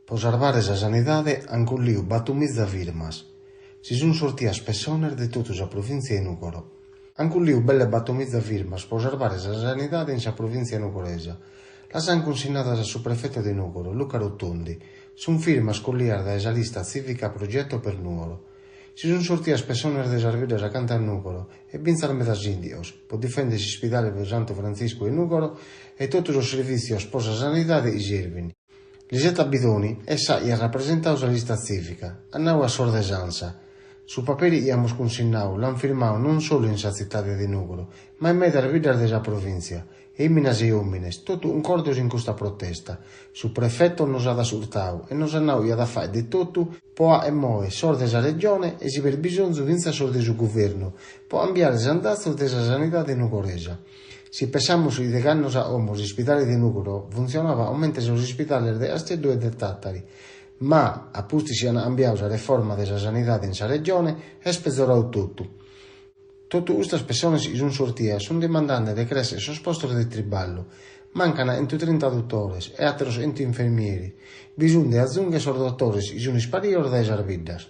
Po sarvare sa sanidade ant collidu batomìgia firmas. Si sunt sortidas pessones de totu sa provìntzia de Nùgoro. Ant collidu belle batomìgia firmas pro sarvare sa sanidade in sa provìntzia nugoresa. Las ant cunsinnadas a su prefeto de Nùgoro, Luca Rotondi. Sunt firmas collidas dae sa lista tzìvica Progetto per Nuoro. Si sunt sortidas pessones de sas biddas acanta a Nùgoro e bintzas medas sìndigos, pro difèndere s'ispidale de Santu Frantziscu de Nùgoro e totu sos servìtzios pro sa sanidade chi serbint. Lisetta Bidoni est sa chi at rapresentadu sa lista tzìvica, at nadu a sos de s'ANSA. Su paperi chi amus cunsinnadu l'ant firmadu non solu in sa tzitade de Nùgoro, ma in medas biddas de sa provìntzia, èminas e òmines, totu cuncordos in custa protesta. Su prefeto nos at ascurtadu e nos at nadu chi at a fàghere de totu pro a-e-moe sos de sa Regione e si b'est bisonzu fintzas sos de su Guvernu pro cambiare s'andatzu de sa sanidade nugoresa. Si pensamus chi deghe annos a como s'ispidale de Nùgoro funtzionabat comente sos ispidales de Casteddu e de Tàtari, ma, a pustis chi ant cambiadu sa reforma de sa sanidade in sa Regione, est pezoradu totu. Totu custas pessones chi sunt sortidas sunt dimandende de crèschere sos postos de triballu. Mancant chentutrinta dutores e àteros chentu infermieris. Bi sunt de azùnghere sos dotores chi sunt isparidos dae sas biddas.